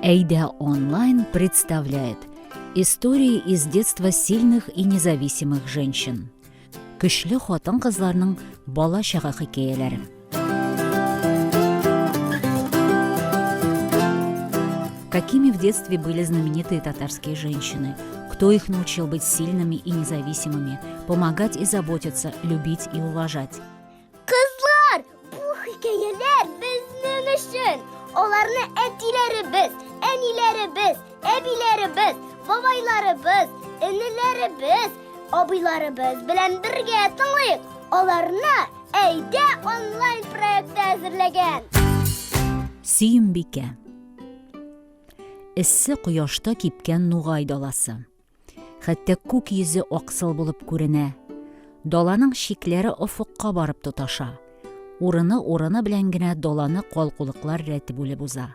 Әйдә онлайн представляет Истории из детства сильных и независимых женщин. Көчле хатын-кызларның бала чага хикәяләре. Какими в детстве были знаменитые татарские женщины? Кто их научил быть сильными и независимыми, помогать и заботиться, любить и уважать? Кызлар, бу хикәяләр безнең өчен. Аларны әтиләребез, әниләребез, әбиләребез, бабайларыбыз, энеләребез, абыйларыбыз белән бергә тыңлыйк. Аларны Әйдә онлайн проекты әзерләгән. Сөембикә. Эссе кояшта кипкән нугай даласы. Хәтта күк йөзе аксыл булып күренә. Даланың чикләре офыкка барып тоташа. Урыны-урыны белән генә даланы калкулыклар рәте бүлеп уза.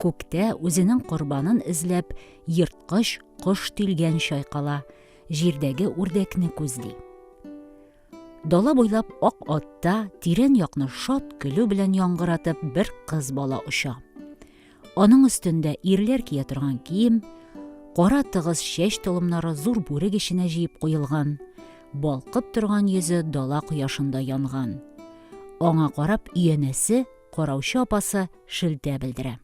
Күктә үзенең корбанын эзләп ерткыч кош тилгән чайкала, җирдәге үрдәкне күзли. Дала буйлап ак атта тирән якны шат көлү белән яңгыратып бер кыз бала оча. Аның өстендә ирләр кия торган кием, кара тыгыз чәч толымнары зур бүрек эченә җыеп куелган, балкып торган йөзе дала кояшында янган. Аңа карап өянәсе, караучы апасы шелтә белдерә.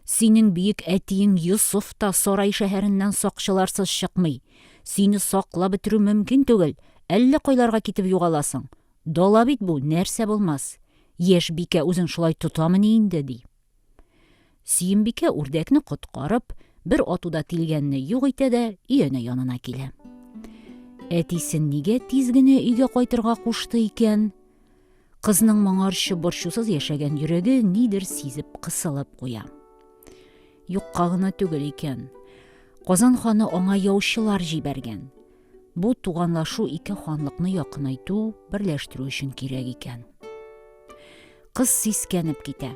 Синең бөек әтиең Йосыф та сарай шәһәреннән сакчыларсыз чыкмый. Сине саклап бетерү мөмкин түгел, әллә кайларга китеп югаласың. Дала бит бу, нәрсә булмас. Яшь бикә үзен шулай тотамыни инде, ди. Сөембикә үрдәкне коткарып, бер атуда тилгәнне юк итә дә өянә янына килә. Әтисен нигә тиз генә өйгә кайтырга кушты икән? Кызның моңарчы борчусыз яшәгән йөрәге нидер сизеп кысылып куя. Юкка гына түгел икән. Казан ханы аңа яучылар җибәргән. Бу туганлашу ике ханлыкны якынайту, берләштерү өчен кирәк икән. Кыз сискәнеп китә.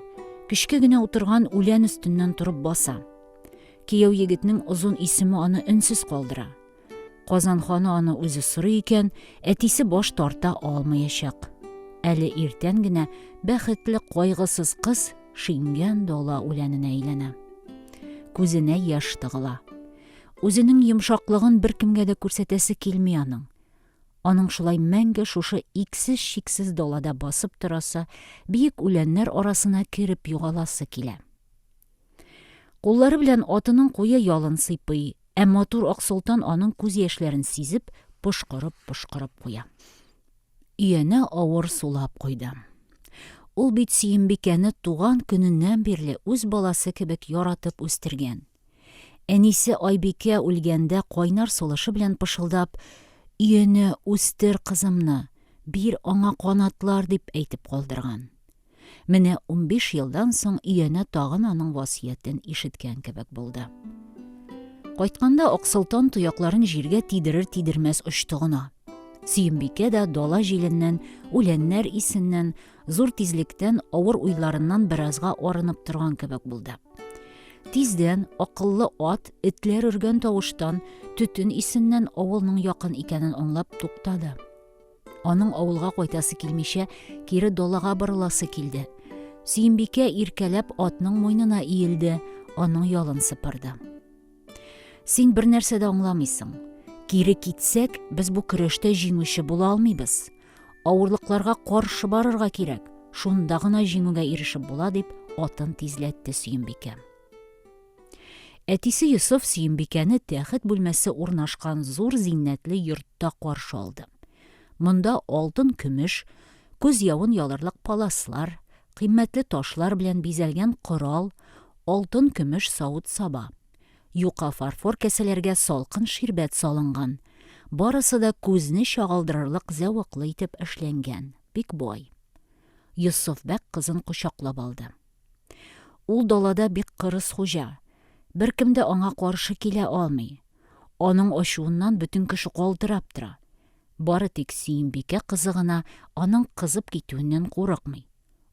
Көчкә генә утырган үлән өстеннән торып баса. Кияү егетнең озын исеме аны өнсез калдыра. Казан ханы аны үзе сорый икән, әтисе баш тарта алмаячак. Әле иртән генә бәхетле кайгысыз кыз шиңгән дала үләненә әйләнә. Күзенә яшь тыгыла. Үзенең йомшаклыгын беркемгә дә күрсәтәсе килми аның. Аның шулай мәңге шушы иксез-чиксез далада басып торасы, биек үләннәр арасына кереп югаласы килә. Куллары белән атының куе ялын сыйпый, ә матур Аксолтан аның күз яшьләрен сизеп, пошкырып-пошкырып куя. Өянә авыр сулап куйды. Ул бит Сөембикәне туган көненнән бирле үз баласы кебек яратып үстергән. Әнисе Айбикә үлгәндә кайнар сулышы белән пышылдап, Өянә, үстер кызымны, бир аңа канатлар, дип әйтеп калдырган. Менә 15 елдан соң Өянә тагын аның васыятен ишеткән кебек булды. Кайтканда Аксолтан тоякларын җиргә тидерер-тидермәс очты гына. Сөембикә дә дала җиленнән, үләннәр исеннән, зур тизлектән, авыр уйларыннан беразга арынып торган кебек булды. Тиздән акыллы ат этләр өргән тавыштан, төтен исеннән авылның якын икәнен аңлап туктады. Аның авылга кайтасы килмичә, кире далага борыласы килде. Сөембикә иркәләп атның муенына иелде, аның ялын сыпырды. Син бер нәрсә дә аңламыйсың. Кире китсәк, без бу көрәштә җиңүче була алмыйбыз. Авырлыкларга каршы барырга кирәк, шунда гына җиңүгә ирешеп була, дип атын тизләтте Сөембикә. Әтисе Йосыф Сөембикәне тәхет бүлмәсе урнашкан зур зиннәтле йортта каршы алды. Монда алтын-көмеш, күз явын ялырлык паласлар, кыйммәтле ташлар белән бизәлгән корал, алтын-көмеш савыт-саба. Юка фарфор кәсәләргә салкын ширбәт салынган. Барысы да күзне чагылдырырлык зәвыклы итеп эшләнгән, бик бай. Йосыф бәк кызын кочаклап алды. Ул далада бик кырыс хуҗа. Беркем дә аңа каршы килә алмый. Аның ачуыннан бөтен кеше калтырап тора. Бары тик Сөембикә кызы гына аның кызып китүеннән курыкмый.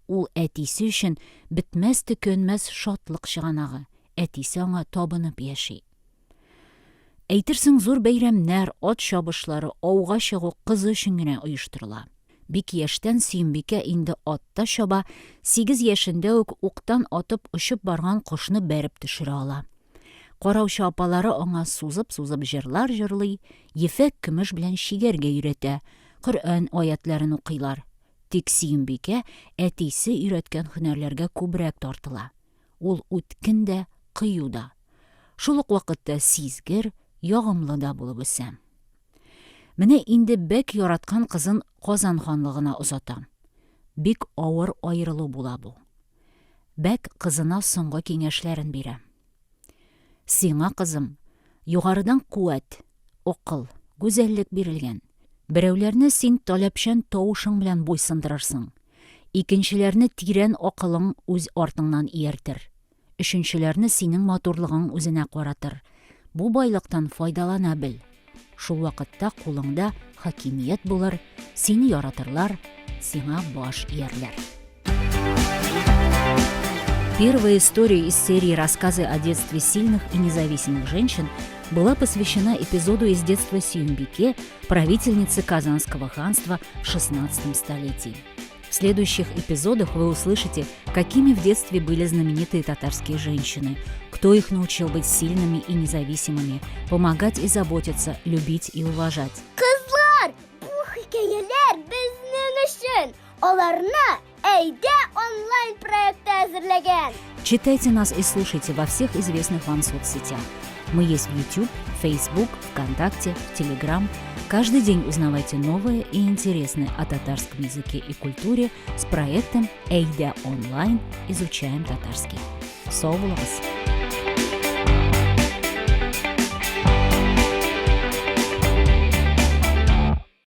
Ул әтисе өчен бетмәс-төкәнмәс шатлык чыганагы, әтисе аңа табынып яши. Әйтерсең, зур бәйрәмнәр, ат чабышлары, ауга чыгу кызы өчен генә оештырыла. Бик яшьтән Сөембикә инде атта чаба, сигез яшендә үк уктан атып очып барган кошны бәреп төшерә ала. Караучы апалары аңа сузып-сузып җырлар җырлый, ефәк көмеш белән чигәргә өйрәтә, Коръән аятьләрен укыйлар. Тик Сөембикә әтисе өйрәткән һөнәрләргә күбрәк тартыла. Ул үткен дә, кыю да. Шул ук вакытта сизгер, ягымлы да булып үсә. Менә инде бәк яраткан кызын Казан ханлыгына озата. Бик авыр аерылу була бу. Бәк кызына соңгы киңәшләрен бирә. Сиңа, кызым, югарыдан куәт, акыл, гүзәллек бирелгән. Берәүләрне син таләпчән тавышың белән буйсындырырсың. Икенчеләрне тирән акылың үз артыңнан ияртер. Өченчеләрне синең матурлыгың үзенә каратыр. Бу байлыктан файдалана бел. Шул вакытта кулыңда хакимият булыр, сине яратырлар, сиңа баш иярләр. Первая история из серии «Рассказы о детстве сильных и независимых женщин» была посвящена эпизоду из детства Сюмбике, правительницы Казанского ханства в XVI столетии. В следующих эпизодах вы услышите, какими в детстве были знаменитые татарские женщины, кто их научил быть сильными и независимыми, помогать и заботиться, любить и уважать. Кызлар, бу хикәяләр безнең өчен. Аларны Әйдә онлайн проекты әзерләгән. Читайте нас и слушайте во всех известных вам соцсетях. Мы есть в YouTube, Facebook, ВКонтакте, Telegram. Каждый день узнавайте новое и интересное о татарском языке и культуре с проектом «Эйдя онлайн. Изучаем татарский». Сау булыгыз!